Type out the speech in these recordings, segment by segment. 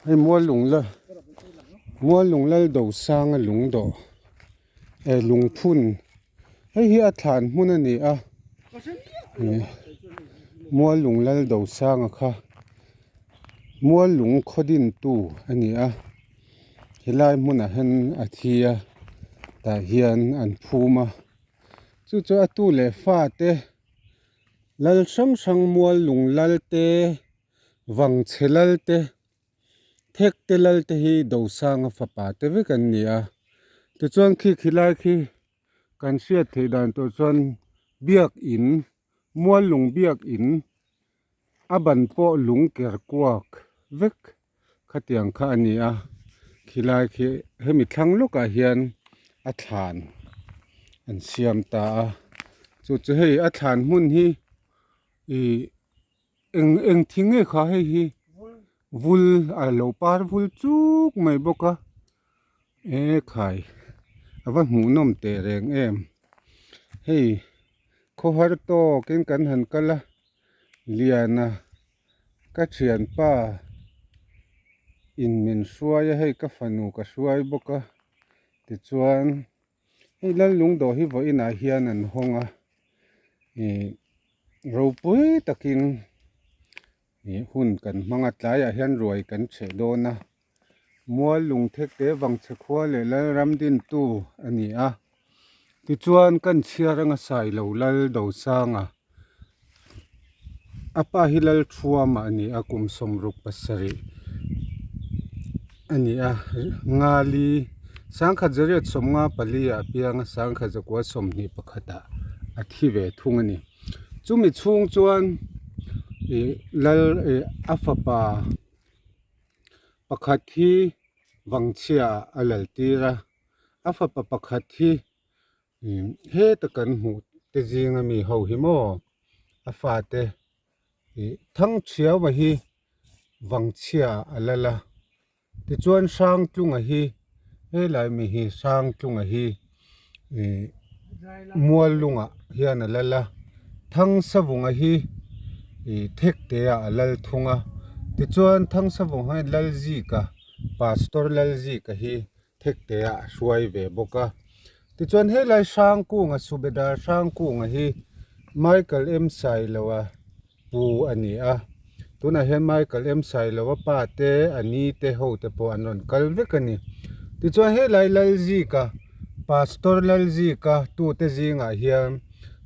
Hei Muallung la Muallung lal do sanga lung dawh eh lungphun hei hi a thlan hmun a ni a ih Muallung lal do sanga kha Muallung khaw din tu a ni a helai hmunah hian a thi a tah hian an phum a chu chu a tu leh fa te lal hrang hrang Muallung lal te. Vangchhe lal te, Thek te lal te hi Dosanga fapa te vek an ni a. Tichuan khi khilai khi kan hriat theih dan tawh chuan biakin, Muallung biakin a ban pawh lung ker kuak vek khatiang kha a ni a. Khilai khi hemi thlang lawkah hian a thlan an siam ta a. Chu chu hei a thlan hmun hi ih. Eng eng thing nge kha hei hi vul a lo par vul chuk mai bawk a e khai a va hmuh nawm teh reng em hei khawhar tawk in kan han kal a liana ka thianpa in min hruai a hei ka fanu ka hruai bawk a tichuan hei lal lungdawh hi vawiinah hian an hawng a ih ropui takin ih hun kan hmang a tlaiah hian ruai kan chheh dawn a mual lungthek te vangchhe khua leh lal ram dintu a ni a tichuan kan chhiar anga sailo lal dosanga A pa hi Lalthuama a ni a kum sawmruk pasarih a ni a Ngali sangkhat zariat sawmnga pali ah a piang a sangkhat zakua sawmhnih pakhatah a thi ve thung a ni chumi chhung chuan ih lal ih a fapa pakhat hi vangchhia ah a lal tir a a fapa pakhat hi. Heta kan hmuh te zinga mi ho hi maw a fate ih Thangchhiaua hi Vangchhia a lal a tichuan Hrangtlunga hi helai mi hi Hrangtlunga hi ih Muallungah hian a lal a Thangsavunga hi ih Thekteah a lal thung a tichuan Thangsavunga hian Lalzika Pastor Lalzika hi Thekte ah a hruai ve bawk a. Tichuan helai Hrangkunga Subedar Hrangkunga hi Michael M Sailoa pu a ni a. Tunah hian Michael M Sailoa pa te a ni te ho te pawh an rawn kal vek a ni. Tichuan helai Lalzika Pastor Lalzika tute zingah hian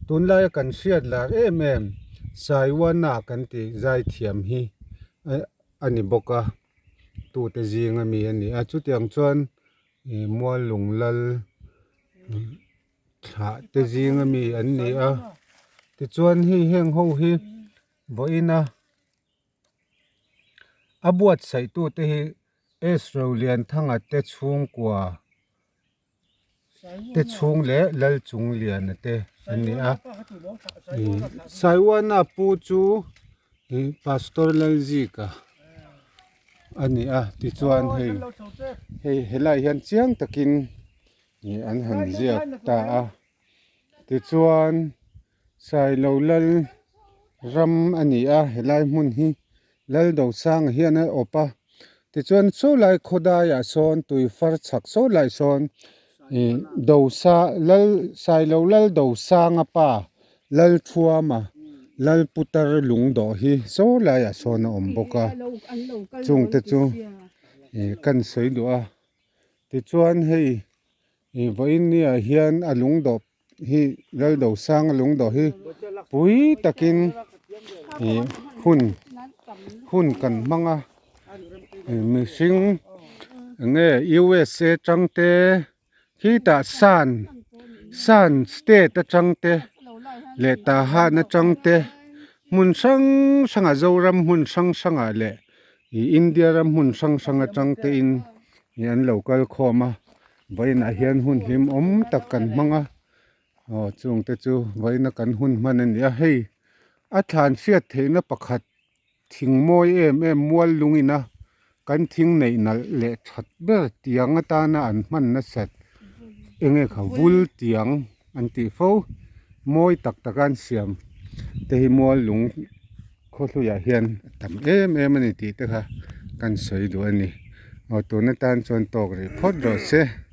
tunlaia kan hriat lar em em Saiwana kan tih zaithiam hi a ni bawk a. tute zinga mi a ni a chutiang chuan ih mual lung lal thlah te zinga mi an ni a tichuan hei heng ho hi vawiin a a buatsaih tute hi S Rolianthanga te chhungkua. te chhung leh lal chung liana te an ni a ih saiwana pu chu ih pastor lalzika a ni a tichuan hei hei helaiah hian chiang takin ih an han ziak ta a tichuan sailo lal ram a ni a helai hmun hi Laldosanga hian a awp a tichuan saw lai khawdaiah sawn tui far chhak saw lai sawn ih dosa lal sailo lal dosanga pa lalthuama lalputar lungdawh hi saw laiah sawn a awm bawk a chungte chu ih kan sawi duh a tichuan hei ih vawiin niah hian a lungdawh hi Laldosanga lungdawh hi pui takin ih hun hun kan hmang a mihring eng nge USA atang te khitah san san state atang te leh Tahan atang te hmun hrang hrangah Zoram hmun hrang hrangah leh ih India ram hmun hrang hrang atang te in ih an lo kal khawm a. Vawiinah hian hun hlim awm tak kan hmang a aw chung te chu vawiina kan hun hman a ni a hei a thlan hriat theihna pakhat thing mawi em em mual lungin a kan thing neih nalh leh that ber tiang atana an hman nasat eng nge kha vul tiang an tih fo mawi tak tak a an siam te hi mual lung khaw hluiah hian a tam em em a ni tih te kha. kan sawi duh a ni. Aw tun atan chuan tawk rih phawt rawh se.